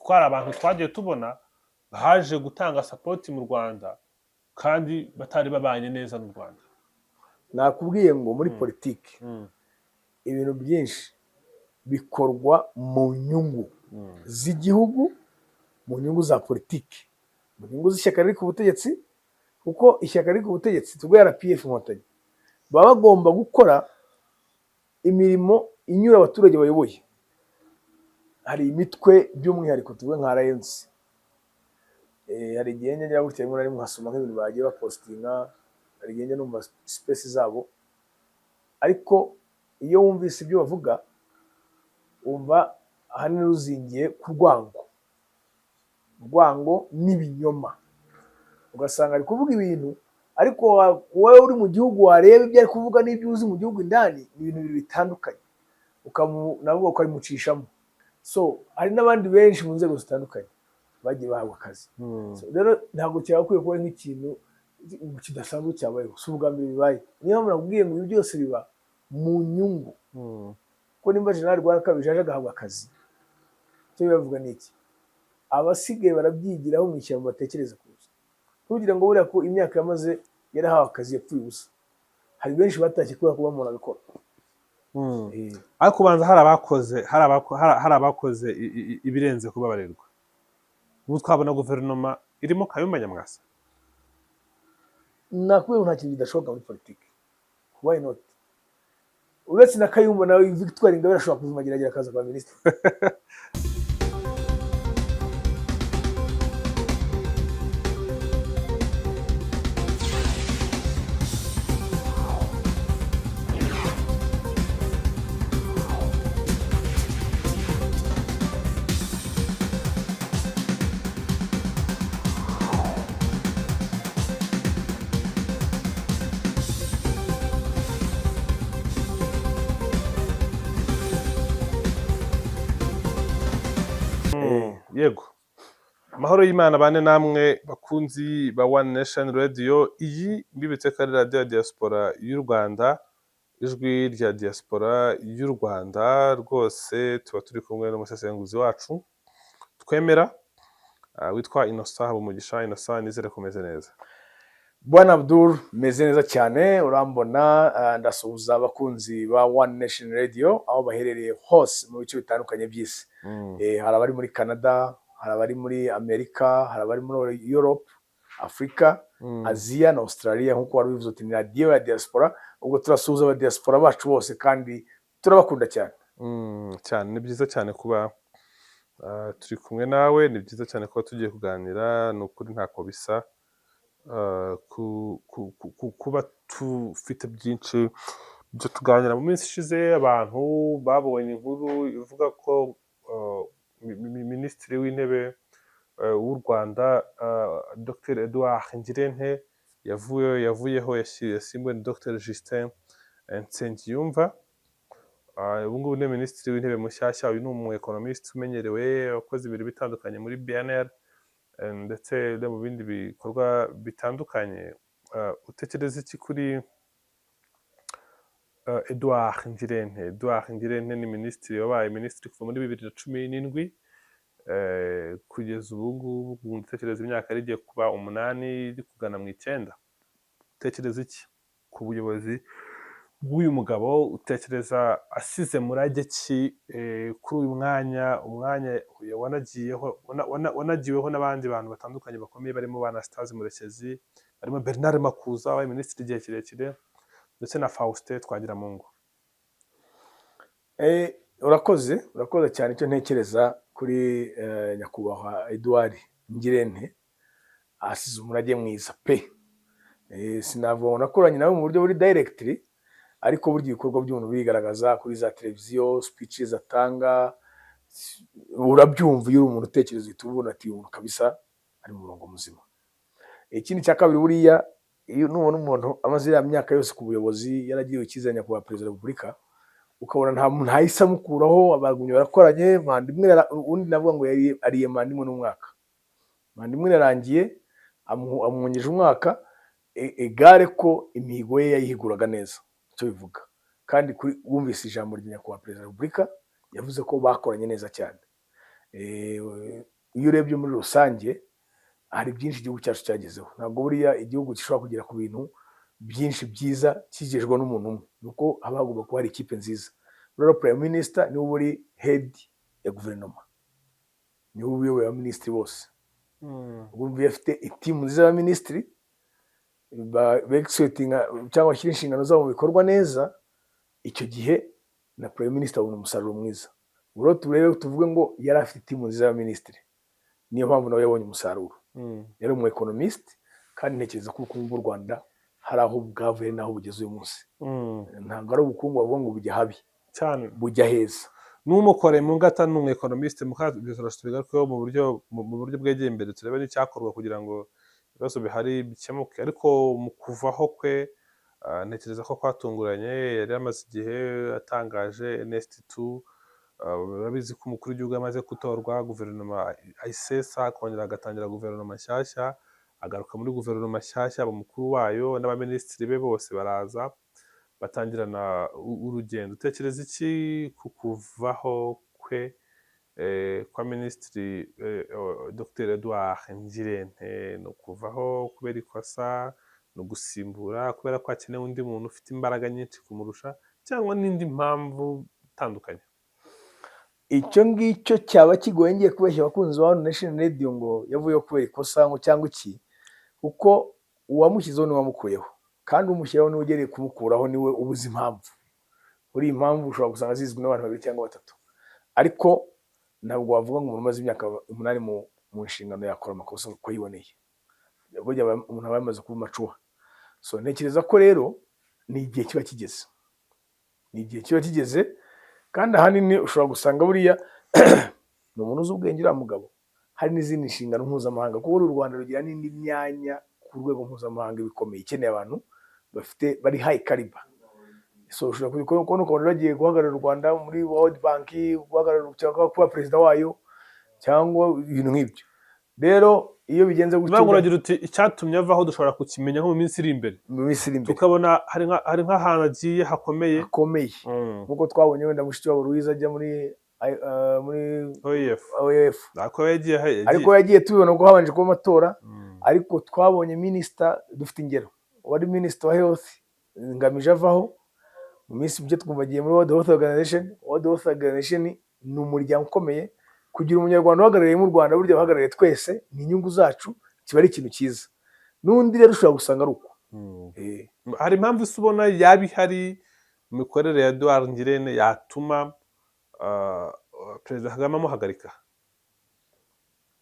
Kuko hari abantu twagiye tubona baje gutanga support mu Rwanda kandi batari babanye neza n'u Rwanda. Nakubwiye ngo muri politiki ibintu byinshi bikorwa mu nyungu z'igihugu, mu nyungu za politiki, mu nyungu z'ishyaka riri ku butegetsi, kuko ishyaka riri ku butegetsi, tuvuge RPF Inkotanyi, baba bagomba gukora imirimo inyura abaturage bayoboye. Hari imitwe, by'umwihariko tuvuge nka RNC. Hari igihe njya ngira gutya rimwe na rimwe nkasoma nk'ibintu bagiye bapostinga, hari igihe njya numva space zabo, ariko iyo wumvise ibyo bavuga wumva ahanini ruzingiye ku rwango, urwango n'ibinyoma. Ugasanga ari kuvuga ibintu, ariko wowe uri mu gihugu wareba ibyo ari kuvuga n'ibyo uzi mu gihugu indani, ni ibintu bibiri bitandukanye, nabwo ukabimucishamo. So hari n'abandi benshi mu nzego zitandukanye bagiye bahabwa akazi. So, rero ntabwo cyagakwiye kuba nk'ikintu kidasanzwe cyabayeho, si ubwa mbere bibaye. Niyo mpamvu nakubwiye ngo ibi byose biba mu nyungu, kuko nimba Jenerali Rwarakabije aje agahabwa akazi, icyo bibavuga ni iki? Abasigaye barabyigiraho mu ishyamba, batekereza kuza. Ntugire ngo buriya ko imyaka yamaze yarahawe akazi yapfuye ubusa. Hari benshi batashye kubera kuba umuntu agakora. Ariko ubanza hari abakoze hari abakoze ibirenze kubabarirwa. Ubu twabona guverinoma irimo Kayumba Nyamwasa? Nakubwiye ngo nta kintu kidashoboka muri politiki. Why not? Uretse na Kayumba, nawe Victoire Ingabire ashobora kuva Mageragere akaza kwa minisitiri. Yego, amahoro y'Imana bane namwe bakunzi ba One Nation Radio. Iyi mbibutse ko ari radiyo ya diaspora y'u Rwanda, ijwi rya diaspora y'u Rwanda. Rwose tuba turi kumwe n'umusesenguzi wacu twemera, witwa Innocent Habumugisha. Innocent, nizere kumeze neza. Bwana Abdul, meze neza cyane, urambona. Ndasuhuza abakunzi ba One Nation Radio aho baherereye hose mu bice bitandukanye by'isi. Hari abari muri Canada, hari abari muri Amerika, hari abari muri Europe, Afurika, Aziya na Australia. Nk'uko wari ubivuze uti ni radiyo ya diaspora, ubwo turasuhuza aba diaspora bacu bose kandi turabakunda cyane. Cyane, ni byiza cyane kuba turi kumwe nawe, ni byiza cyane kuba tugiye kuganira. Ni ukuri ntako bisa kuba tufite byinshi byo tuganira. Mu minsi ishize abantu babonye inkuru ivuga ko Minisitiri w'Intebe w'u Rwanda, Dr Edouard Ngirente, yavuyeho, yasimbuwe na Dr Justin Nsengiyumva. Ubu ngubu ni Minisitiri w'Intebe mushyashya. Uyu ni umu economist umenyerewe, wakoze ibintu bitandukanye muri BNR ndetse no mu bindi bikorwa bitandukanye. Utekereza iki kuri Edouard Ngirente? Edouard Ngirente ni minisitiri wabaye minisitiri kuva muri 2017 kugeza ubu ngubu. Ndatekereza imyaka yari igiye kuba 8, iri kugana mu 9. Utekereza iki ku buyobozi bw'uyu mugabo? Utekereza asize murage ki kuri uyu mwanya, umwanya wanagiweho n'abandi bantu batandukanye bakomeye, barimo ba Anastase Murekezi, barimo Bernard Makuza wabaye minisitiri igihe kirekire, ndetse na Faustin Twagiramungu? Urakoze, urakoze cyane. Icyo ntekereza kuri nyakubahwa Edouard Ngirente, asize umurage mwiza pe. Sinavuga ngo nakoranye nawe mu buryo buri directly, ariko burya ibikorwa by'umuntu birigaragaza kuri za televiziyo, speeches atanga urabyumva. Iyo uri umuntu utekereza uhita ubona ati uyu muntu kabisa ari mu murongo muzima. Ikindi cya kabiri, buriya iyo nubona umuntu amaze iriya myaka yose ku buyobozi, yaragiriwe icyizere nyakubahwa Perezida wa Repubulika, ukabona nta muntu ahise amukuraho, bagumye barakoranye manda imwe, undi navuga ngo yari ariye manda imwe n'umwaka, manda imwe irarangiye, amwongeje umwaka, egare ko imihigo ye yayihiguraga neza, icyo bivuga. Kandi kuri wumvise ijambo rya nyakubahwa Perezida wa Repubulika, yavuze ko bakoranye neza cyane. Iyo urebye muri rusange, hari byinshi igihugu cyacu cyagezeho. Ntabwo buriya igihugu gishobora kugera ku bintu byinshi byiza kigejwe n'umuntu umwe, nuko haba hagomba kuba hari ikipe nziza. Rero prime minister niwe uba uri head ya guverinoma, niwe uyoboye abaminisitiri bose. Ubwo iyo afite iteam nziza y'abaminisitiri beexecutinga cyangwa bashyira inshingano zabo mu bikorwa neza, icyo gihe na prime minister abona umusaruro mwiza. Ubwo rero turebe tuvuge ngo yari afite team nziza y'abaminisitiri, niyo mpamvu nawe yabonye umusaruro. Yari umu economist, kandi ntekereza ko ubukungu bw'u Rwanda hari aho bwavuye n'aho bugeze uyu munsi. Ntabwo ari ubukungu bavuga ngo bujya habi, cyane, bujya heza. N'umukore mu ngata ni umu economiste. Tubigarukeho mu buryo bwegeye imbere, turebe n'icyakorwa kugira ngo ibibazo bihari bikemuke. Ariko mu kuvaho kwe, ntekereza ko kwatunguranye. Yari amaze igihe atangaje NST2. Urabizi ko umukuru w'igihugu amaze gutorwa, guverinoma ayisesa, akongera agatangira guverinoma nshyashya. Agaruka muri guverinoma nshyashya, aba umukuru wayo n'abaminisitiri be bose baraza batangirana urugendo. Utekereza iki ku kuvaho kwe kwa minisitiri Dr Edouard Ngirente? Ni ukuvaho kubera ikosa, ni ugusimbura kubera ko hakenewe undi muntu ufite imbaraga nyinshi kumurusha, cyangwa n'indi mpamvu itandukanye? Icyo ngicyo cyaba kigoye. Ngiye kubeshya abakunzi ba One Nation Radio ngo yavuyeho kubera ikosa ngo cyangwa iki, kuko uwamushyizeho niwe wamukuyeho, kandi umushyiraho niwe ugereye kumukuraho, niwe ubuze impamvu. Muri iyi mpamvu ushobora gusanga zizwi n'abantu babiri cyangwa batatu, ariko ntabwo wavuga ngo umuntu umaze imyaka 8 mu nshingano yakora amakosa uko yiboneye. Burya umuntu aba yamaze kuba mature. So ntekereza ko rero ni igihe kiba kigeze, ni igihe kiba kigeze. Kandi ahanini ushobora gusanga buriya ni umuntu uzi ubwenge uriya mugabo, hari n'izindi nshingano mpuzamahanga, kuko uru Rwanda rugira n'indi myanya ku rwego mpuzamahanga ibikomeye ikeneye abantu bafite bari high caliber. So ushobora kubona ukabona bagiye guhagararira u Rwanda muri World Bank, guhagararira cyangwa kuba perezida wayo cyangwa ibintu nk'ibyo. Rero iyo bigenze gutyo, Niba uragira uti icyatumye avaho dushobora kukimenya nko mu minsi iri imbere, mu minsi iri imbere, tukabona hari nk'ahantu agiye hakomeye. Hakomeye, nk'uko twabonye wenda Mushikiwabo Louise ajya muri OIF. OIF. Ariko yagiye yagiye. Ariko yagiye tubibona ko habanje kuba amatora. Ariko twabonye minisita, dufite ingero, wari minisita wa health Ngamije avaho, mu minsi mike twumva agiye muri World Health Organization. World Health Organization ni umuryango ukomeye. Kugira umunyarwanda uhagarariye mu Rwanda, burya abahagarariye twese, ni inyungu zacu, kiba ari ikintu cyiza. N'undi rero ushobora gusanga ari uko. Hari impamvu ise ubona yaba ihari mu mikorere ya Edouard Ngirente yatuma Perezida Kagame amuhagarika?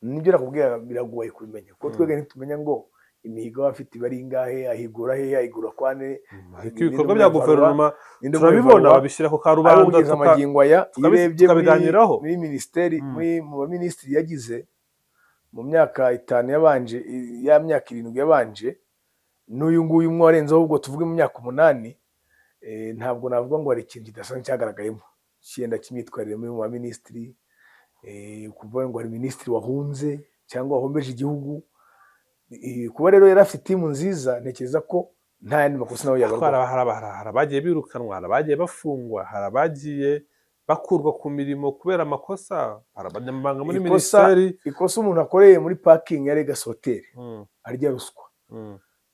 Nibyo nakubwira, biragoye kubimenya kuko twebwe ntitumenya ngo imihigo aba afite iba ari ingahe, ahigura he, ahigura kwane. Ariko ibikorwa bya guverinoma ninde turabibona, umuevalua? babishyira ku Ariko karubanda, kugeza amagingo aya, iyo urebye tukabiganiraho. muri minisiteri, mu baminisitiri yagize mu myaka 5 yabanje, ya myaka 7 yabanje, n'uyu nguyu umwe warenzeho, ubwo tuvuge mu myaka 8, ntabwo navuga ngo hari ikintu kidasanzwe cyagaragayemo cyenda cy'imyitwarire muri mu baminisitiri, kuvuga ngo hari minisitiri wahunze cyangwa wahombeje igihugu. Kuba rero yari afite team nziza, ntekereza ko nta yandi makosa nawe Ariko yabarwaho. Hari abagiye birukanwa, hari abagiye bafungwa, hari abagiye bakurwa ku mirimo kubera amakosa, hari abanyamabanga muri minisiteri. Ikosa umuntu akoreye muri parking ya Legacy Hotel arya ruswa,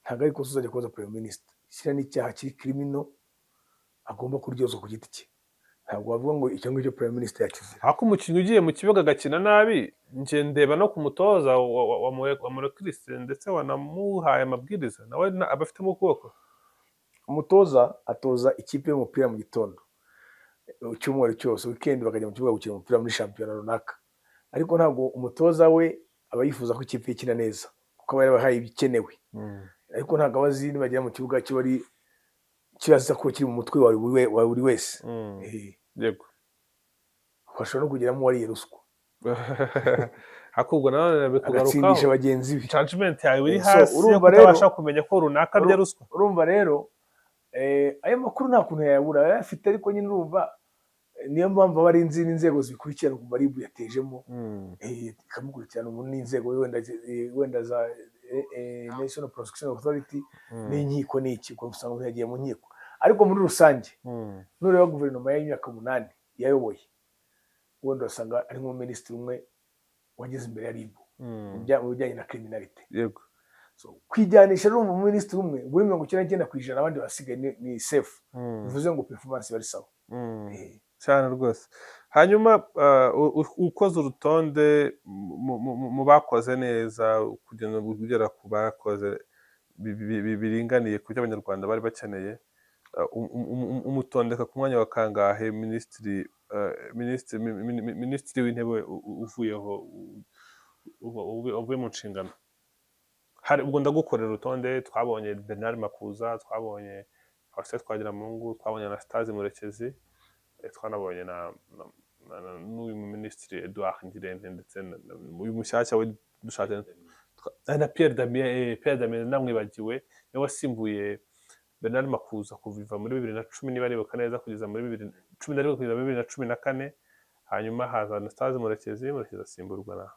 ntabwo ari ikosa uzajya kubaza prime minister. Kiriya ni icyaha kiri criminal, agomba kuryozwa ku giti cye. Ntabwo wavuga ngo icyo ngicyo prime minister yakizira. Ariko umukinnyi ugiye mu kibuga agakina nabi, njye ndeba no ku mutoza wa Murekirisi ndetse wanamuhaye amabwiriza, nawe aba afitemo ukuboko. Umutoza atoza ikipe y'umupira mu gitondo, icyumweru cyose, weekend bakajya mu kibuga gukina umupira muri shampiyona runaka. Ariko ntabwo umutoza we aba yifuza ko ikipe ye ikina neza, kuko aba yarabahaye ibikenewe, ariko ntabwo aba azi nibagera mu kibuga kiba ari kibaza ko kiri mu mutwe wa buri wese. Bashobora no kugeramo uwariye ruswa, Ariko ubwo nanone bikugarukaho, agatsindisha bagenzi be. Judgment yawe iri So, hasi yo urumva rero- kutabasha kumenya ko runaka arya ruswa. Urumva rero ayo makuru nta kuntu yayabura, arayafite. Ariko nyine urumva niyo mpamvu aba ari n'inzego zibikurikirana, kuva RIB yatejemo ikamukurikirana, ubu n'inzego wenda za National Prosecution Authority n'inkiko n'iki, ubwo usanga umuntu yagiye mu nkiko. Ariko muri rusange, nureba guverinoma y'imyaka 8 yayoboye, wenda urasanga ari nk'umuminisitiri umwe. wageze imbere ya RIB mu bijyanye na criminalité. So, kwijyanisha rero mu minisitiri umwe muri 99% abandi basigaye ni safe, bivuze ngo performance bari sawa. Cyane rwose. Hanyuma ukoze urutonde mu bakoze neza kugenda ugera ku bakoze biringaniye ku byo Abanyarwanda bari bakeneye, umutondeka ku mwanya wa kangahe minisitiri w'intebe uvuyeho, uvuye mu nshingano? Hari ubwo ndagukorera urutonde. Twabonye Bernard Makuza, twabonye Faustin Twagiramungu, twabonye Anastase Murekezi, twanabonye na n'uyu minisitiri Edouard Ngirente, ndetse uyu mushyashya we dushatse na Pierre Damien. Pierre Damien namwibagiwe, niwe wasimbuye Bernard Makuza kuva muri 2010, niba nibuka neza, kugeza muri 2011, kugeza muri 2014. Hanyuma haza Anastase Murekezi. Murekezi asimburwa na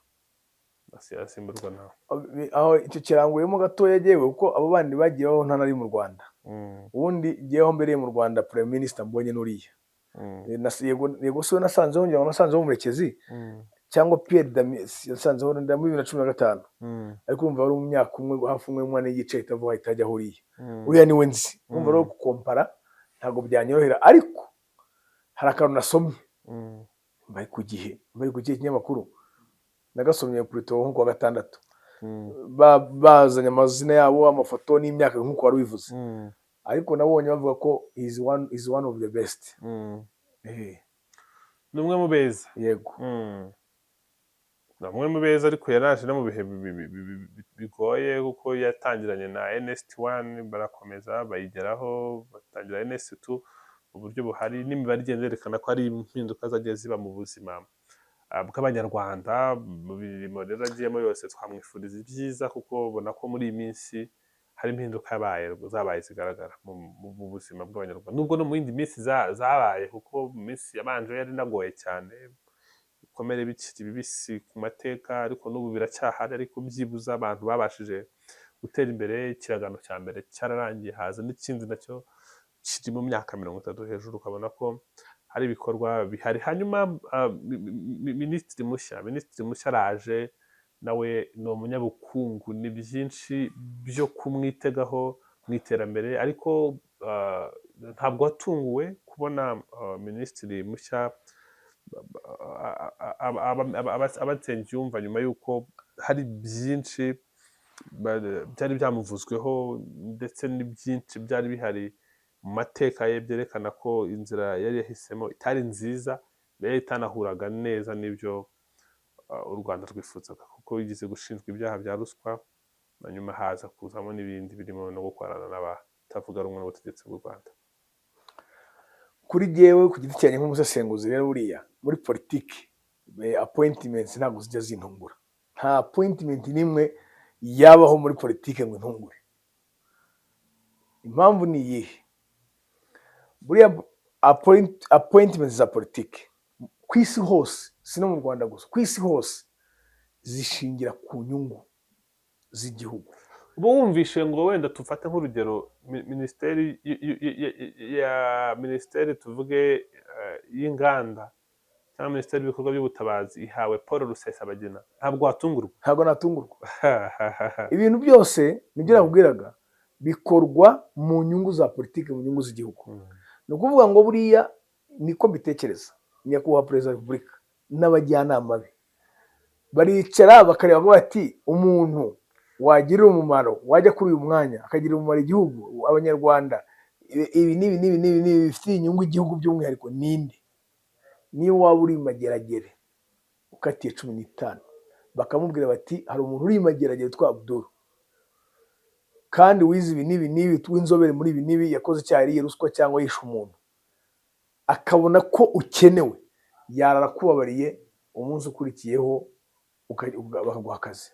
Aho icyo kiranguyemo gatoya yewe, kuko abo bandi bagiye baho nta nari mu Rwanda. Ubundi jyeweho mbereye mu Rwanda, prime minister mbonye n'uriya. Yego, si we nasanzeho, ngira ngo nasanzeho Murekezi cyangwa Pierre Damien yasanzeho muri 2015. Ariko urumva wari mu myaka umwe, hafi umwe, umwana n'igice, ahita ava, ahita ajya huriya. Uriya niwe nzi. Urumva rero gukompara ntabwo byanyorohera, ariko hari akantu nasomye bari ku gihe, bari ku kihe kinyamakuru nagasomye, plutôt nko kuwa gatandatu. Bazanye amazina yabo, amafoto n'imyaka nk'uko wari ubivuze. Ariko nabonye bavuga ko is one of the best. Ni umwe mu beza. Yego. Ni umwe mu beza, ariko yaraje no mu bihe bigoye, kuko yatangiranye na NST1, barakomeza bayigeraho, batangira NST2 mu buryo buhari, n'imibare igenda yerekana ko hari impinduka zagiye ziba mu buzima bw'Abanyarwanda. Mu mirimo rero agiyemo yose twamwifuriza ibyiza, kuko ubona ko muri iyi minsi hari impinduka yabaye, zabaye zigaragara mu buzima bw'Abanyarwanda, nubwo no mu yindi minsi zabaye, kuko mu minsi yabanje yari inagoye cyane, ibikomere bikiri bibisi ku mateka, ariko n'ubu biracyahari. Ariko byibuze abantu babashije gutera imbere. Ikiragano cya mbere cyararangiye, haza n'ikindi nacyo kiri mu myaka 30 hejuru, ukabona ko hari ibikorwa bihari. Hanyuma minisitiri mushya araje, nawe ni umunyabukungu, ni byinshi byo kumwitegaho mu iterambere. Ariko ntabwo watunguwe kubona minisitiri mushya aba Nsengiyumva, nyuma y'uko hari byinshi byari byamuvuzweho, ndetse n'ibyinshi byari bihari mu mateka ye byerekana ko inzira yari yahisemo itari nziza, mbere itanahuraga neza n'ibyo u Rwanda rwifuzaga, kuko yigeze gushinjwa ibyaha bya ruswa, hanyuma haza kuzamo n'ibindi birimo no gukorana n'abatavuga rumwe n'ubutegetsi bw'u Rwanda? Kuri jyewe ku giti cyanjye nk'umusesenguzi rero, buriya muri politiki appointments ntabwo zijya zintungura. Nta appointment n'imwe yabaho muri politiki ngo intungure. Impamvu ni iyihe? Buriya appointments za politiki ku isi hose, si no mu Rwanda gusa, ku isi hose zishingira ku nyungu z'igihugu. Uba wumvishe ngo wenda tufate nk'urugero minisiteri ya minisiteri tuvuge y'inganda cyangwa minisiteri y'ibikorwa by'ubutabazi ihawe Paul Rusesabagina, ntabwo watungurwa? Ntabwo natungurwa. Ibintu byose, nibyo nakubwiraga, bikorwa mu nyungu za politiki, mu nyungu z'igihugu. Ni ukuvuga ngo buriya niko mbitekereza, nyakubahwa Perezida wa Repubulika n'abajyanama be baricara bakareba bati: "Umuntu wagirira umumaro, wajya kuri uyu mwanya akagirira umumaro igihugu, Abanyarwanda, ibi n'ibi n'ibi n'ibi n'ibi bifitiye inyungu igihugu by'umwihariko, ninde?" Niyo waba uri Mageragere ukatiye 15, bakamubwira bati: "Hari umuntu uri Mageragere witwa Abdul kandi wize ibi n'ibi n'ibi, w'inzobere muri ibi n'ibi, yakoze icyaha, yariye ruswa cyangwa yishe umuntu," akabona ko ukenewe, yarara akubabariye, umunsi ukurikiyeho bakaguha akazi.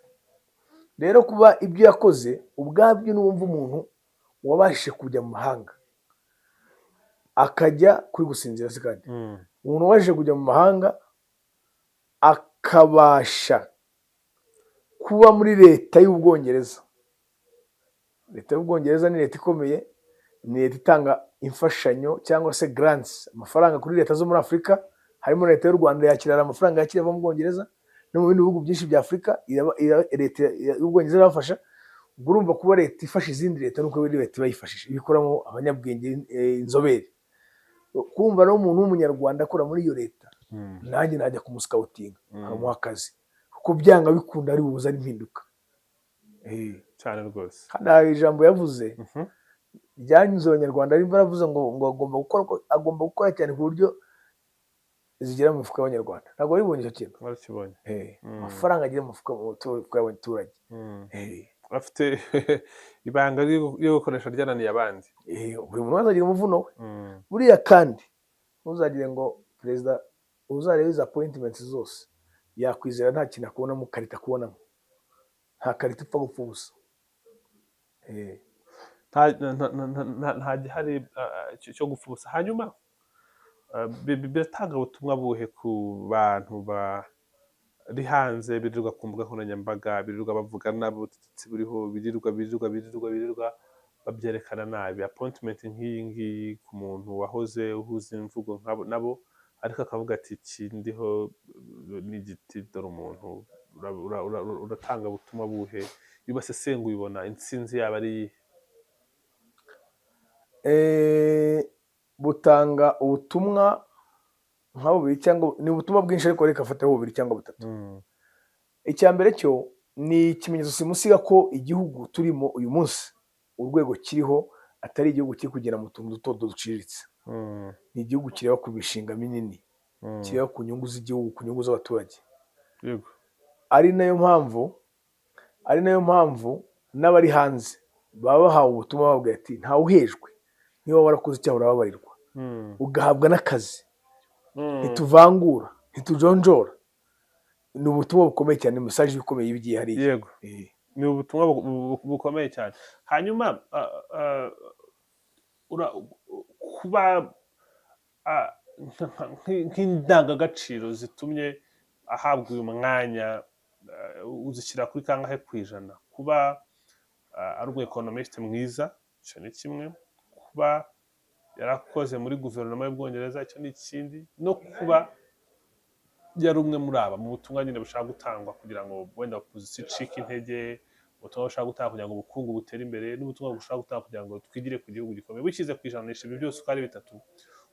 Rero kuba ibyo yakoze ubwabyo, n'uwumva umuntu wabashije kujya mu mahanga akajya kuri gusinzira se, kandi umuntu wabashije kujya mu mahanga akabasha kuba muri leta y'Ubwongereza. Leta y'Ubwongereza ni leta ikomeye, ni leta itanga imfashanyo cyangwa se grants, amafaranga kuri leta zo muri Afurika, harimo leta y'u Rwanda, yakira amafaranga yakira ava mu Bwongereza. No mu bindi bihugu byinshi bya Afurika leta y'Ubwongereza irabafasha. Ubwo urumva kuba leta ifasha izindi leta nuko leta iba yifashije ibikoramo abanyabwenge, inzobere. Kumva rero umuntu w'Umunyarwanda akora muri iyo leta, nanjye najya kumuscoutinga, nkamuha akazi, kuko byanga bikunda ari buzane impinduka. Cyane rwose. Hano hari ijambo yavuze ryanyuze Abanyarwanda, arimo aravuze ngo agomba gukora cyane ku buryo zigera mu mifuka y'Abanyarwanda. Ntabwo wabibonye icyo kintu? Warakibonye. Amafaranga agera mu mufuka y'abaturage. Afite ibanga ryo gukoresha ryananiye abandi. Buri muntu wese agira umuvuno we. Buriya kandi ntuzagire ngo perezida, uzarebe izo appointment zose, yakwizera nta kintu akubonamo, karita akubonamo, nta karita ipfa gupfa ubusa. Nta gihari cyo gupfa ubusa. Hanyuma biratanga ubutumwa buhe ku bantu bari hanze, birirwa ku mbuga nkoranyambaga, birirwa bavuga nabi ubutegetsi buriho, birirwa babyerekana nabi? Appointment nk'iyi ngiyi ku muntu wahoze uhuza imvugo nkabo nabo, ariko akavuga ati iki ndiho ni igiti, dore umuntu, uratanga ubutumwa buhe? Iyo ubasesenguye ubona intsinzi yaba ari iyihe? Butanga ubutumwa nka bubiri, cyangwa ni ubutumwa bwinshi, ariko reka afate bubiri cyangwa butatu. Icya mbere cyo ni ikimenyetso simusiga ko igihugu turimo uyu munsi, urwego kiriho, atari igihugu kiri kugera mu tuntu duto duto duciriritse. Ni igihugu kireba ku mishinga minini, kireba ku nyungu z'igihugu, ku nyungu z'abaturage. Ari nayo mpamvu n'abari hanze baba bahawe ubutumwa, bababwira ati ntawe uhejwe, niba warakoze icyaha urababarirwa, ugahabwa n'akazi. Ntituvangura, ntitujonjora. Ni ubutumwa bukomeye cyane, message ikomeye iba igiye hariya. Ni ubutumwa bukomeye cyane. Hanyuma kuba nk'indangagaciro zitumye ahabwa uyu mwanya, uzishyira kuri kangahe ku ijana? Kuba ari umu economiste mwiza, icyo ni kimwe; kuba yarakoze muri guverinoma y'Ubwongereza, icyo ni ikindi; no kuba yari umwe muri aba mu butumwa nyine bushaka gutangwa kugira ngo wenda opozisiyo icike intege, ubutumwa bushaka gutanga kugira ngo ubukungu butere imbere, n'ubutumwa bushaka gutanga kugira ngo twigire ku gihugu gikomeye. Bushyize ku ijanisha, ibyo byose uko ari bitatu,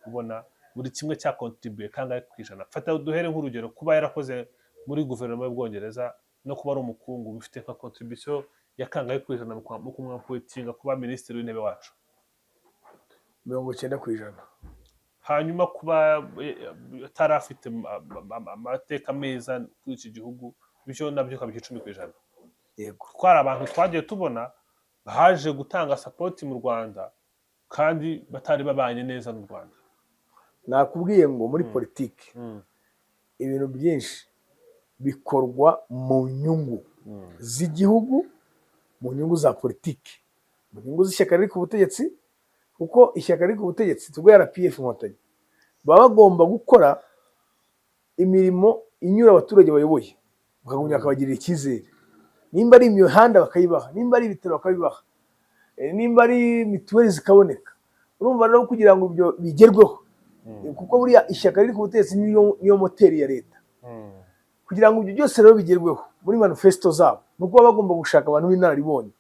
ubona buri kimwe cyacontribuye kangahe ku ijana? Fata duhere nk'urugero, kuba yarakoze muri guverinoma y'Ubwongereza no kuba ari umukungu bifite nka contribution ya kangahe ku ijana mu kumwappointinga kuba minisitiri w'intebe wacu? 90%. Hanyuma kuba atari afite amateka meza kuri iki gihugu, bityo nabyo ukabishyira 10%? Yego. Kuko hari abantu twagiye tubona baje gutanga support mu Rwanda kandi batari babanye neza n'u Rwanda. Nakubwiye ngo muri politiki ibintu byinshi bikorwa mu nyungu z'igihugu, mu nyungu za politiki, mu nyungu z'ishyaka riri ku butegetsi, kuko ishyaka riri ku butegetsi, tuvuge RPF Inkotanyi, baba bagomba gukora imirimo inyura abaturage bayoboye, bakagumya bakabagirira icyizere. Nimba ari imihanda bakayibaha, nimba ari ibitaro bakabibaha, nimba ari mituweli zikaboneka. Urumva rero, kugira ngo ibyo bigerweho, kuko buriya ishyaka riri ku butegetsi niyo moteri ya leta, kugira ngo ibyo byose rero bigerweho muri manifesto zabo, ni uko baba bagomba gushaka abantu b'inararibonye,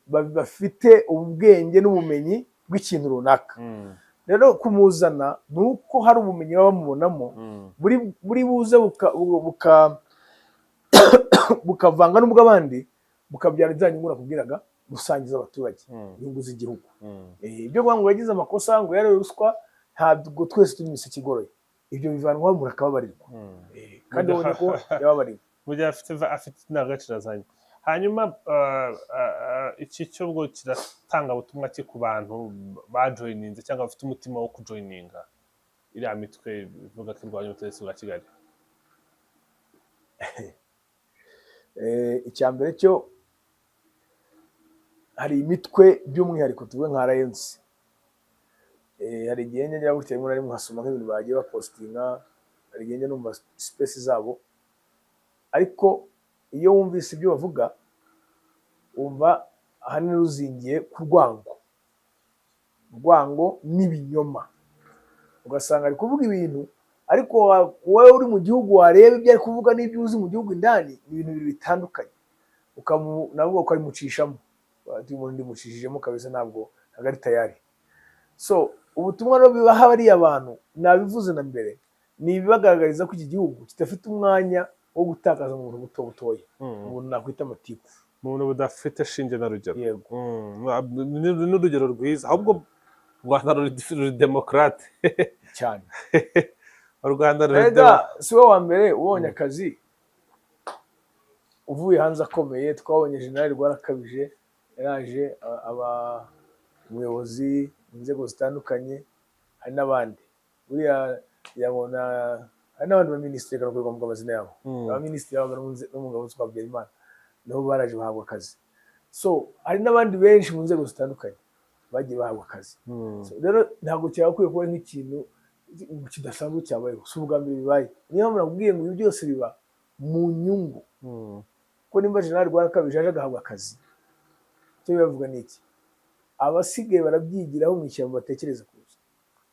bafite ubwenge n'ubumenyi bw'ikintu runaka. Rero kumuzana ni uko hari ubumenyi baba bamubonamo buri buze bukavanga n'ubw'abandi, bukabyara za nyungu nakubwiraga rusange z'abaturage, inyungu z'igihugu. Ibyo kuvuga ngo yagize amakosa, ngo yariye ruswa, ntabwo twese turi imiseke igoroye. Ibyo bivanwaho, umuntu akababarirwa. Kandi ubonye ko yababariwe. Mu gihe afite indangagaciro azanye. Hanyuma iki cyo bwo kiratanga ubutumwa ki ku bantu bajoininze cyangwa bafite umutima wo kujoininga iriya mitwe ivuga ko irwanya ubutegetsi bwa Kigali? Icya mbere cyo, hari imitwe, by'umwihariko tuvuge nka RNC. Hari igihe njya ngira gutya rimwe na rimwe nkasoma nk'ibintu bagiye bapostinga, hari igihe njya numva space zabo, ariko iyo wumvise ibyo bavuga wumva ahanini ruzingiye ku rwango, urwango n'ibinyoma, ugasanga ari kuvuga ibintu. Ariko wowe uri mu gihugu wareba ibyo ari kuvuga n'ibyo uzi mu gihugu indani, ni ibintu bibiri bitandukanye. Nabwo ukabimucishamo, ati umuntu ndimucishijemo kabisa, ntabwo ari tayari. So ubutumwa rero bibaha bariya bantu, nabivuze na mbere, ni ibibagaragariza ko iki gihugu kidafite umwanya wo gutakaza mu buntu buto butoya, umuntu nakwita amatiku. Mu buntu budafite shinge na rugero. Yego. Ni urugero rwiza ahubwo. U Rwanda ruri démocrate. Cyane. U Rwanda ruri Erega si we wa mbere ubonye akazi uvuye hanze akomeye. Twabonye Jenerali Rwarakabije yaraje aba umuyobozi mu nzego zitandukanye. Hari n'abandi buriya yabona, hari n'abandi baminisitiri, reka kuvuga amazina yabo, abaminisitiri babaga no mu ngabo zitwa Habyarimana, nabo baraje bahabwa akazi. So hari n'abandi benshi mu nzego zitandukanye bagiye bahabwa akazi. So, rero ntabwo cyagakwiye kuba nk'ikintu kidasanzwe cyabayeho, si ubwa mbere bibaye. Niyo mpamvu nakubwiye ngo ibi byose biba mu nyungu, kuko nimba Jenerali Rwarakabije aje agahabwa akazi, icyo bibavuga ni iki? Abasigaye barabyigiraho mu ishyamba, batekereza kuza.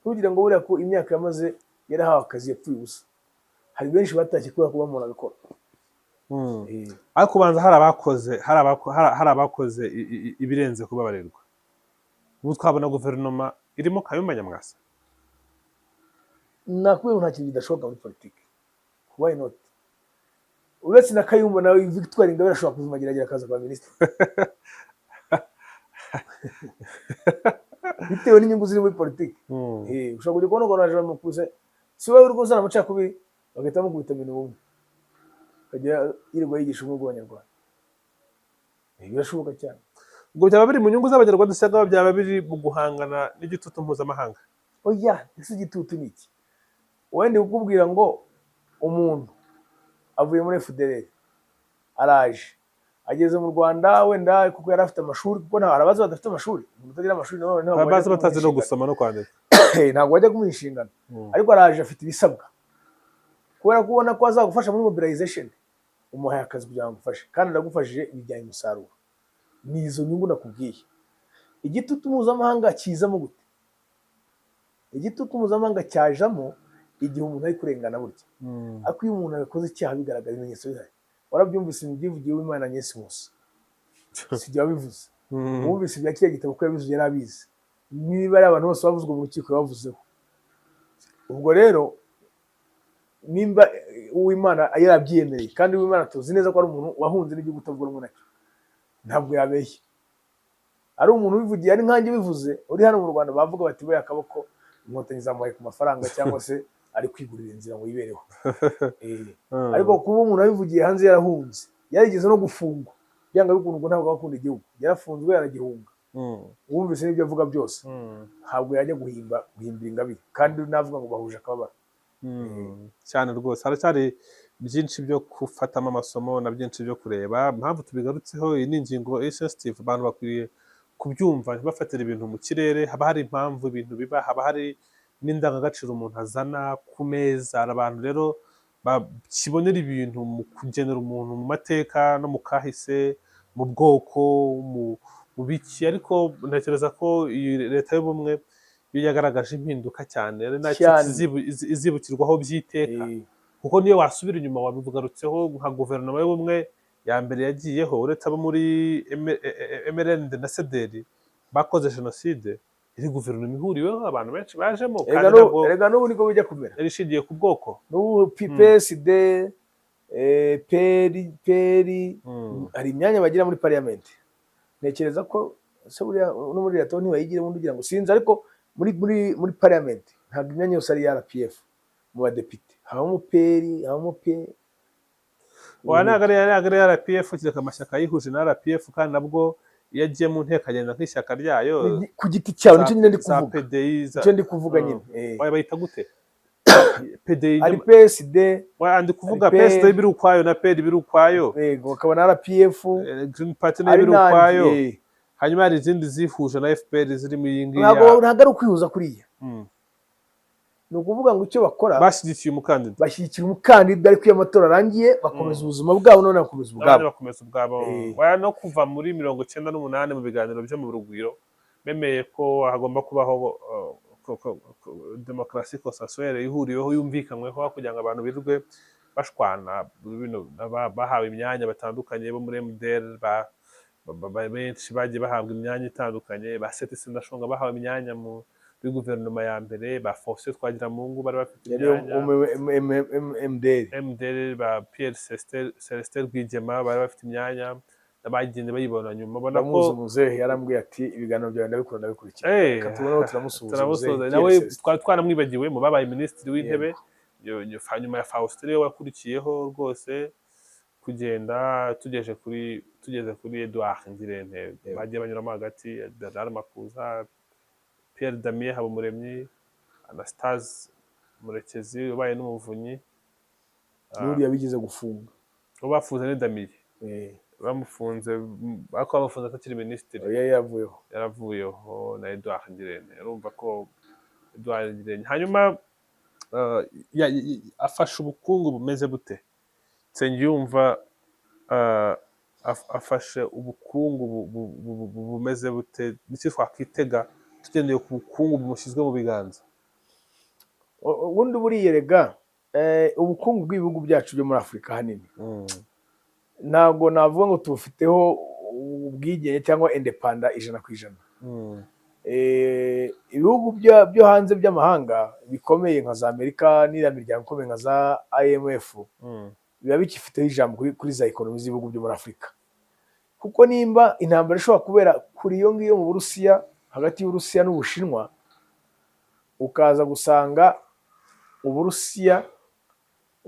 Ntugira ngo buriya ko imyaka yamaze yarahawe akazi yapfuye ubusa. Hari benshi batashye kubera kuba umuntu agakora. Ariko ubanza hari abakoze hari abakoze ibirenze kubabarirwa. Ubu twabona guverinoma irimo Kayumba Nyamwasa? Nakubwiye ngo nta kintu kidashoboka muri politiki. Why not? Uretse na Kayumba, nawe Victoire Ingabire ashobora kuva Mageragere akaza kwa minisitiri, bitewe n'inyungu ziri muri politiki. Ushobora kujya kubona ukuntu baje bamukuse, si wowe uri kuzana amacakubiri, bagahita bamukubita ibintu bumwe, akajya yirirwa yigisha ubumwe bw'Abanyarwanda. Birashoboka cyane. Ubwo byaba biri mu nyungu z'Abanyarwanda cyangwa byaba biri mu guhangana n'igitutu mpuzamahanga? Oya, ese igitutu ni iki? Wenda kukubwira ngo umuntu avuye muri FDLR, araje ageze mu Rwanda, wenda kuko yari afite amashuri, kuko nta hari abazi badafite amashuri. Umuntu utagira amashuri nanone ntabwo wajya abazi kumuha batazi no inshingano. gusoma no kwandika. Ntabwo wajya kumuha inshingano. Ariko araje afite ibisabwa, kubera ko ubona ko azagufasha muri mobilization, umuhaye akazi kugira ngo agufashe, kandi aragufashije, bijyanye umusaruro. Ni izo nyungu nakubwiye. Igitutu mpuzamahanga kizamo gute? Igitutu mpuzamahanga cyajamo igihe umuntu ari kurengana burya. Ariko iyo umuntu yakoze icyaha bigaragara, ibimenyetso bihari, warabyumvise mu byivugiye w'Imana Agnes Nkusi, si jye wabivuze. Wumvise ibya kiriya gitabo ko yabivuze, yari abizi. Niba ari abantu bose bavuzwe mu rukiko yabavuzeho. Ubwo rero nimba Uwimana yarabyiyemereye, kandi Uwimana tuzi neza ko ari umuntu wahunze n'igihugu utavuga rumwe nacyo, ntabwo yabeshye. Ari umuntu ubivugiye, ari nkanjye ubivuze uri hano mu Rwanda, bavuga bati buriya akaboko Inkotanyi zamuhaye ku mafaranga, cyangwa se ari kwigurira inzira ngo yibereho. Ariko kuba umuntu abivugiye hanze, yarahunze, yarigeze no gufungwa, byanga bikunda ntabwo aba akunda igihugu. Yarafunzwe, yaragihunga. Wumvise n'ibyo avuga byose, ntabwo yajya guhimba guhimbira Ingabire, kandi navuga ngo bahuje akababaro. Cyane rwose, haracyari byinshi byo gufatamo amasomo na byinshi byo kureba. Impamvu tubigarutseho, iyi ni ingingo iri sensitive, abantu bakwiriye kubyumva, ntibafatire ibintu mu kirere. Haba hari impamvu ibintu biba, haba hari n'indangagaciro umuntu azana ku meza. Hari abantu rero bakibonera ibintu mu kugenera umuntu mu mateka no mu kahise, mu bwoko, mu biki. Ariko ntekereza ko iyi leta y'ubumwe yo yagaragaje impinduka cyane, ari nacyo Cyane. izibukirwaho by'iteka. Kuko niyo wasubira inyuma, wabigarutseho, nka guverinoma y'ubumwe ya mbere yagiyeho, uretse abo muri MRND na CDR bakoze jenoside, iri guverinoma ihuriweho, abantu benshi bajemo, kandi ntabwo Erega n'ubu niko bijya kumera. yari ishingiye ku bwoko. N'ubu PSD, PL, PL, hari imyanya bagira muri parliament. Ntekereza ko se buriya no muri leta ntibayigira ubundi, ugira ngo sinzi. Ariko muri parliament ntabwo imyanya yose ari iya RPF. Mu badepite habamo PL, habamo P. Oya, ntabwo ari RPF, kereka amashyaka yihuje na RPF, kandi nabwo iyo agiye mu nteko agenda nk'ishyaka ryayo. Ku giti cyabo, nicyo nyine ndi Za kuvuga. PDI za Nicyo ndi kuvuga nyine. Oya, bayita gute? PDI? Hari PSD. Oya, ndi kuvuga Hari PSD biri ukwayo na PL biri ukwayo. Yego, hakaba na RPF. Green Party nayo Hari biri n'andi, ukwayo. Hanyuma hari izindi zihuje na FPR zirimo iyi ngiyi. Ntabwo ari ukwihuza kuriya. Ni ukuvuga ngo icyo bakora, bashyigikiye umukandida. Bashyigikira umukandida, ariko iyo amatora arangiye bakomeza ubuzima bwabo, none bakomeza n'abandi ubwabo. Bakomeza ubwabo. Oya, no kuva muri 98 mu biganiro byo mu Rugwiro bemeye ko hagomba kubaho Demokarasi consensuelle ihuriweho, yumvikanyweho, kugira ngo abantu birirwe bashwana. Bino bahawe imyanya batandukanye bo muri MDR, benshi bagiye bahabbwa imyanya itandukanye, ba Seth Sendashonga bahawe imyanya muri guverinoma ya mbere, ba Faustin Twagiramungu bari bafite Yari imyanya. MDR. MDR, ba Pierre Celestin Rwigema bari bafite imyanya, bagenda bayibona nyuma, ubona ko Ndamuzi muzehe, yarambwiye ati: "Ibiganiro byawe ndabikunda, ndabikurikira." Reka tuboneho turamusuhuza. Turamusuhuza. Muzehe Nawe Pierre Celestin. Twari twaramwibagiwe mu babaye minisitiri w'intebe nyuma ya Faustin, niwe wakurikiyeho rwose, kugenda tugeze kuri Edouard Ngirente. Bagiye banyuramo hagati Bernard Makuza, Pierre Damien Habumuremyi, Anastase Murekezi wabaye n'umuvunyi. N'uriya bigeze gufunga. Uwo bafunze ni Damien. Bamufunze, ariko bamufunze atakiri minisitiri. Oya, yavuyeho. Yaravuyeho na Edouard Ngirente. Urumva ko Edouard Ngirente hanyuma afashe ubukungu bumeze bute? Nsengiyumva afashe ubukungu bumeze bute? Niki twakwitega tugendeye ku bukungu bumushyizwe mu biganza? Ubundi buriya rega ubukungu bw'ibihugu byacu byo muri Afurika ahanini ntabwo navuga ngo tubufiteho ubwigenge cyangwa indépendant 100%. Ibihugu byo hanze by'amahanga bikomeye nka za Amerika n'iriya miryango ikomeye nka za IMF biba bikifiteho ijambo kuri za économie z'ibihugu byo muri Afurika, kuko nimba intambara ishobora kubera kuri iyo ngiyo mu Burusiya, hagati y'Uburusiya n'Ubushinwa, ukaza gusanga Uburusiya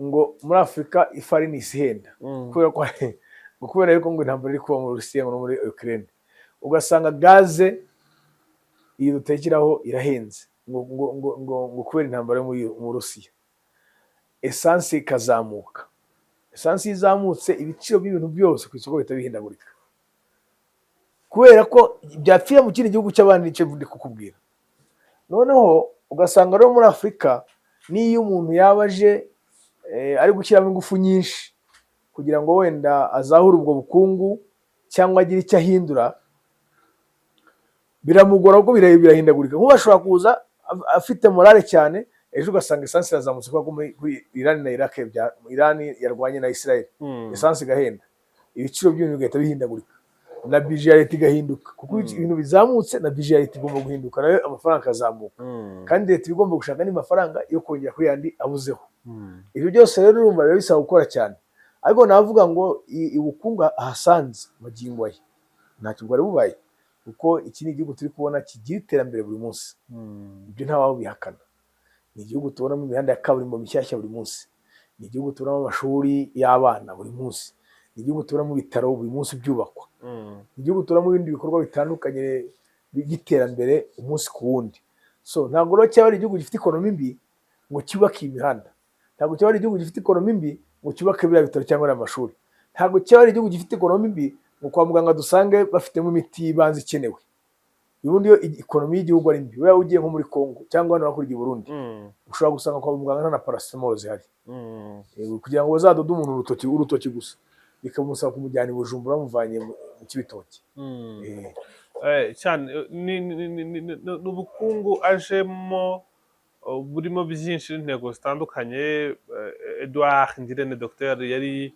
ngo muri Afurika ifarini ihenda kubera ko ngo kubera yuko ngo intambara iri kuba mu Burusiya ngo no muri Ukraine, ugasanga gaze iyi dutekeraho irahenze ngo kubera intambara yo mu Burusiya, esansi ikazamuka. Esansi iyo izamutse, ibiciro by'ibintu byose ku isoko bihita bihindagurika kubera ko byapfira mu kindi gihugu cy'abandi. Nicyo ndi kukubwira. Noneho ugasanga rero muri Afurika n'iyo umuntu yaba aje ari gushyiramo ingufu nyinshi kugira ngo wenda azahure ubwo bukungu cyangwa agire icyo ahindura, biramugora kuko birahindagurika. Nk'ubu ashobora kuza afite morale cyane, ejo ugasanga esansi irazamutse kubera ko kuri Irani na Iraq, Irani yarwanye na Israel, esansi igahenda, ibiciro by'ibintu bigahita bihindagurika na budget ya leta igahinduka, kuko ibintu bizamutse na budget ya leta igomba guhinduka nayo, amafaranga akazamuka, kandi leta iba igomba gushaka andi mafaranga yo kongera kuri yandi abuzeho. Ibyo byose rero urumva biba bisaba gukora cyane. Ariko navuga ngo ubukungu ahasanze magingo aya ntacyo bwari bubaye, kuko iki ni igihugu turi kubona kigira iterambere buri munsi. Ibyo ntawabihakana. Ni igihugu tubonamo imihanda ya kaburimbo mishyashya buri munsi, ni igihugu tubonamo amashuri y'abana buri munsi, ni igihugu tubonamo ibitaro buri munsi byubakwa, ni igihugu tubonamo ibindi bikorwa bitandukanye by'iterambere umunsi ku wundi. So ntabwo rero cyaba ari igihugu gifite économie mbi ngo cyubake iyi mihanda, ntabwo cyaba ari igihugu gifite économie mbi ngo cyubake biriya bitaro cyangwa ariya mashuri, ntabwo cyaba ari igihugu gifite économie mbi ngo kwa muganga dusange bafitemo imiti y'ibanze ikenewe. Ubundi iyo économie y'igihugu ari mbi, waba ugiye nko muri Congo cyangwa hano hakurya i Burundi, ushobora gusanga kwa muganga nta na paracetamol zihari. Yego, kugira ngo bazadode umuntu urutoki gusa bikamusaba kumujyana i Bujumbura bamuvanye mu Cibitoke. Cyane ni ubukungu ajemo burimo byinshi n'intego zitandukanye. Edouard Ngirente Dr yari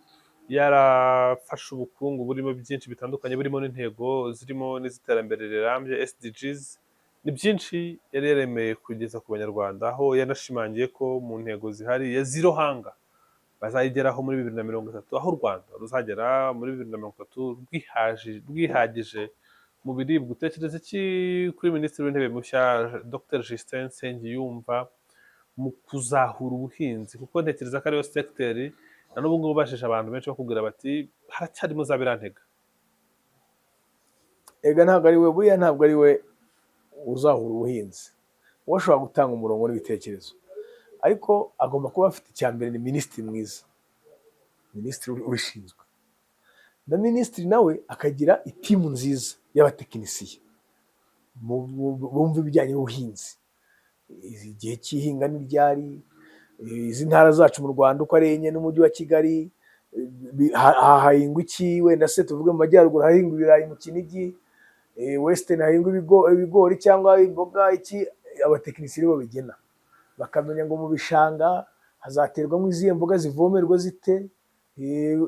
yarafashe ubukungu burimo byinshi bitandukanye, burimo n'intego zirimo n'iz'iterambere rirambye, SDGs. Ni byinshi yari yaremeye kugeza ku Banyarwanda, aho yanashimangiye ko mu ntego zihari ya zero hunger bazayigeraho muri 2030, aho u Rwanda ruzagera muri 2030 rwihagije mu biribwa. Utekereza iki kuri Minisitiri w'Intebe mushya Dr Justin Nsengiyumva mu kuzahura ubuhinzi? Kuko ntekereza ko ariyo segiteri na n'ubu ngubu ubajije abantu benshi bakubwira bati haracyarimo za birantega. Ega ntabwo ari we, buriya ntabwo ari we uzahura ubuhinzi. We ashobora gutanga umurongo n'ibitekerezo, ariko agomba kuba afite, icya mbere ni minisitiri mwiza, minisitiri ubishinzwe, na minisitiri nawe akagira i team nziza y'abatekinisiye bumva ibijyanye n'ubuhinzi. Igihe cy'ihinga ni ryari? Izi ntara zacu mu Rwanda uko ari enye n'umujyi wa Kigali hahingwa iki? Wenda se tuvuge mu majyaruguru hahingwa ibirayi mu Kinigi, western hahingwa ibigori cyangwa imboga iki. Abatekinisiye bo babigena, bakamenya ngo mu bishanga hazaterwamo izihe mboga, zivomerwa zite,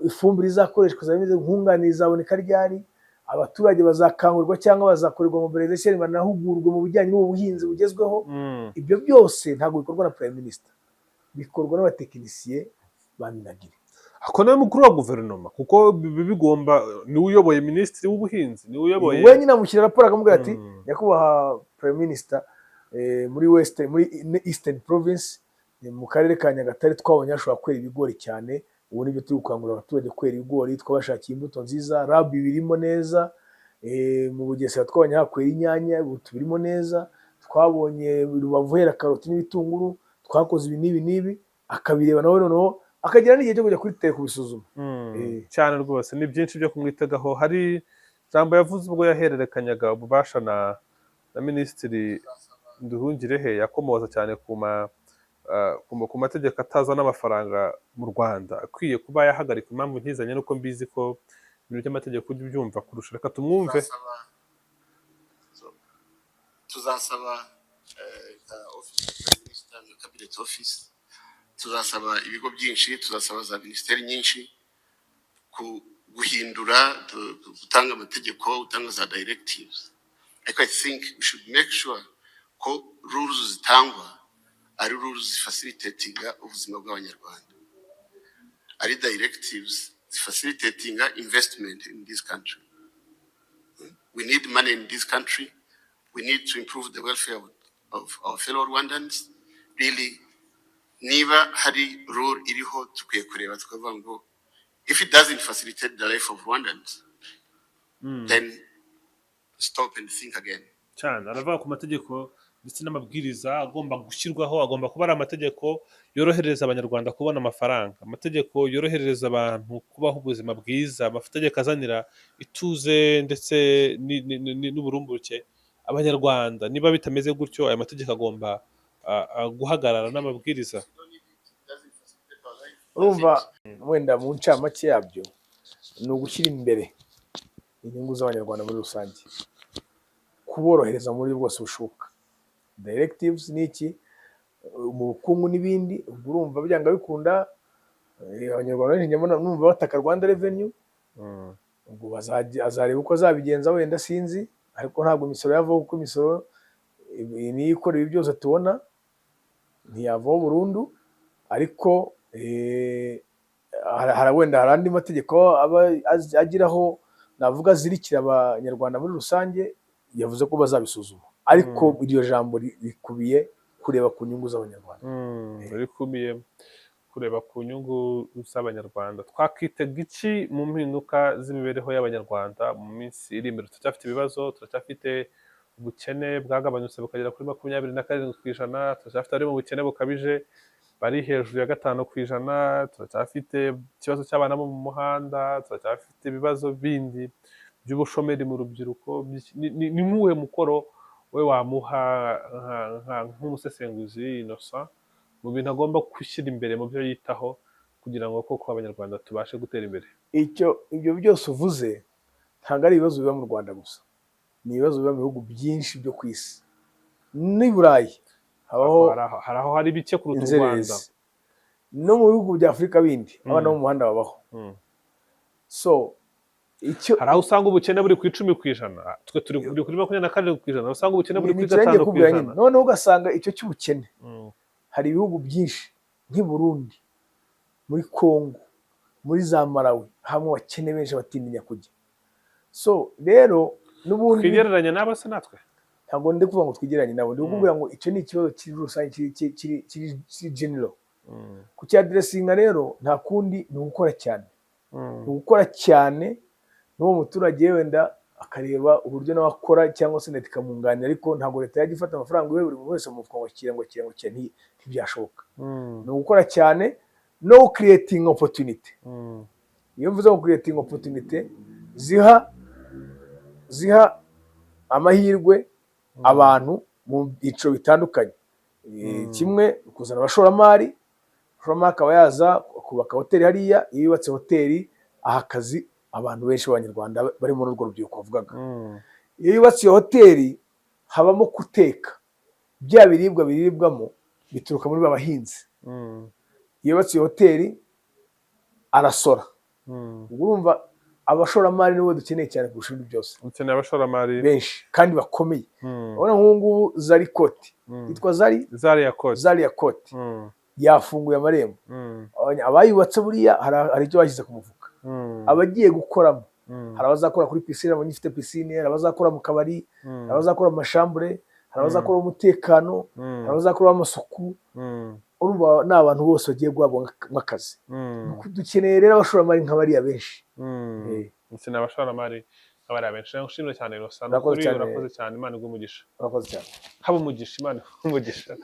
ifumbire izakoreshwa izaba imeze, nkunganire izaboneka ryari, abaturage bazakangurirwa cyangwa bazakorerwa mobilization, banahugurwa mu bijyanye n'ubu buhinzi bugezweho. Ibyo byose ntabwo bikorwa na Prime Minister, bikorwa n'abatekinisiye ba MINAGRI. Ako nawe mukuru wa guverinoma, kuko bigomba, niwe uyoboye minisitiri w'ubuhinzi, niwe uyoboye. Wenyine amushyira raporo, akamubwira ati: "Nyakubahwa Prime Minister, muri west, muri Eastern Province, mu karere ka Nyagatare twabonye hashobora kwera ibigori cyane. Ubu nibyo turi gukangurira abaturage kwera ibigori, twabashakiye imbuto nziza, RAB ibirimo neza. Mu Bugesera twabonye hakwera inyanya, ubu tubirimo neza. Twabonye Rubavu hera karoti n'ibitunguru, twakoze ibi n'ibi n'ibi." Akabireba nawe, noneho akagira n'igihe cyo kujya kuri terrain kubisuzuma. Cyane rwose, ni byinshi byo kumwitegaho. Hari ijambo yavuze ubwo yahererekanyaga ububasha na Minisitiri Nduhungirehe, yakomoza cyane ku mategeko atazana amafaranga mu Rwanda akwiye kuba yahagarikwa. Impamvu nkizanye nuko mbizi ko ibintu by'amategeko ujya ubyumva kurusha. Reka tumwumve. Tuzasaba nka Office of Prime Minister, nka Cabinet Office, tuzasaba ibigo byinshi, tuzasaba za minisiteri nyinshi guhindura, gutanga amategeko, gutanga za directives, ariko I think we should make sure ko rules zitangwa ari rules zifacilitatinga ubuzima bw'Abanyarwanda, ari directives zifacilitatinga investment in this country. We need money in this country. We need to improve the welfare of our fellow Rwandans. Really, niba hari rule iriho, tukwiye kureba tukavuga ngo if it doesn't facilitate the life of Rwandans, then stop and think again. Cyane, aravuga ku mategeko ndetse n'amabwiriza agomba gushyirwaho, agomba kuba ari amategeko yorohereza Abanyarwanda kubona amafaranga, amategeko yorohereza abantu kubaho ubuzima bwiza, amategeko azanira ituze ndetse n'uburumbuke Abanyarwanda. Niba bitameze gutyo, aya mategeko agomba guhagarara n'amabwiriza. Urumva, wenda mu ncamake yabyo ni ugushyira imbere inyungu z'Abanyarwanda muri rusange, kuborohereza mu buryo bwose bushoboka, directives ni iki, mu bukungu n'ibindi. Ubwo urumva byanga bikunda, Abanyarwanda benshi njya mbona numva bataka Rwanda Revenue. Ubwo azareba uko azabigenza, wenda sinzi, ariko ntabwo imisoro yavaho, kuko imisoro niyo ikora ibi byose tubona, ntiyavaho burundu. Ariko wenda hari andi mategeko aba agiraho, navuga azirikira Abanyarwanda muri rusange. Yavuze ko bazabisuzuma, ariko iryo jambo rikubiye kureba ku nyungu z'Abanyarwanda. Rikubiye kureba ku nyungu z'Abanyarwanda. Twakitega iki mu mpinduka z'imibereho y'Abanyarwanda mu minsi iri imbere? Turacyafite ibibazo, turacyafite ubukene bwagabanyutse bukagera kuri 27%, turacyafite abari mu bukene bukabije bari hejuru ya 5%, turacyafite ikibazo cy'abana bo mu muhanda, turacyafite ibibazo bindi by'ubushomeri mu rubyiruko. Ni nk'uwuhe mukoro we wamuha nk'umusesenguzi Innocent mu bintu agomba gushyira imbere mu byo yitaho kugira ngo koko Abanyarwanda tubashe gutera imbere? Ibyo byose uvuze ntabwo ari ibibazo biba mu Rwanda gusa, ni ibibazo biba mu bihugu byinshi byo ku isi. N'i Burayi habaho Hari aho hari bike kuruta u Rwanda. inzererezi, no mu bihugu bya Afurika bindi abana bo mu muhanda babaho. So icyo Hari aho usanga ubukene buri ku 10%, twe turi kuri 27%, usanga ubukene buri kuri Ni icyo ngiye 5 ku kubwira nyine. ijana. Noneho ugasanga icyo cy'ubukene, hari ibihugu byinshi nk'i Burundi, muri Congo, muri za Malawi, hamwe abakene benshi batinya kujya. So rero n'ubundi Twigereranya n'abo se natwe? Ntabwo ndi kuvuga ngo twigereranye nabo, ndi kukubwira ngo icyo ni ikibazo kiri rusange, kiri general. Kucyaddressinga rero nta kundi, ni ugukora cyane. Ni ugukora cyane, n'uwo muturage wenda akareba uburyo nawe akora, cyangwa se leta ikamwunganira, ariko ntabwo leta yajya ifata amafaranga iwe buri muntu wese mu mufuka ngo akira, ngo akira, ngo akira, ntibyashoboka. Ni ugukora cyane no creating opportunity. Iyo mvuze ngo creating opportunity, ziha amahirwe abantu mu byiciro bitandukanye. Kimwe, kuzana abashoramari, umushoramari akaba yaza akubaka hoteli hariya. Iyo yubatse hoteli, aha akazi abantu benshi b'Abanyarwanda bari muri urwo rubyiruko bavugaga. Iyo yubatse iyo hoteli, habamo guteka. Bya biribwa biribwamo bituruka muri ba bahinzi. Iyo yubatse iyo hoteli arasora. Ubwo urumva abashoramari nibo dukeneye cyane kurusha ibindi byose. Ukeneye abashoramari Benshi kandi bakomeye. Urabona nk'ubu ngubu Zari Court, yitwa Zari Zaria Court. Zaria Court yafunguye amarembo. Abayubatse buriya hari icyo bashyize ku mufuka. Abagiye gukoramo, hari abazakora kuri piscine, abanyifite piscine, hari abazakora mu kabari, hari abazakora mu mashambure, hari abazakora umutekano, hari abazakora amasuku. Urumva ni abantu bose bagiye guhabwa akazi. Dukeneye rero abashoramari nka bariya benshi. Ukeneye abashoramari nk'abariya benshi. Ndagushimira cyane, Innocent. Urakoze Ukuri cyane. Urakoze cyane, Imana iguhe umugisha. Urakoze cyane. Haba umugisha, Imana iguhe umugisha.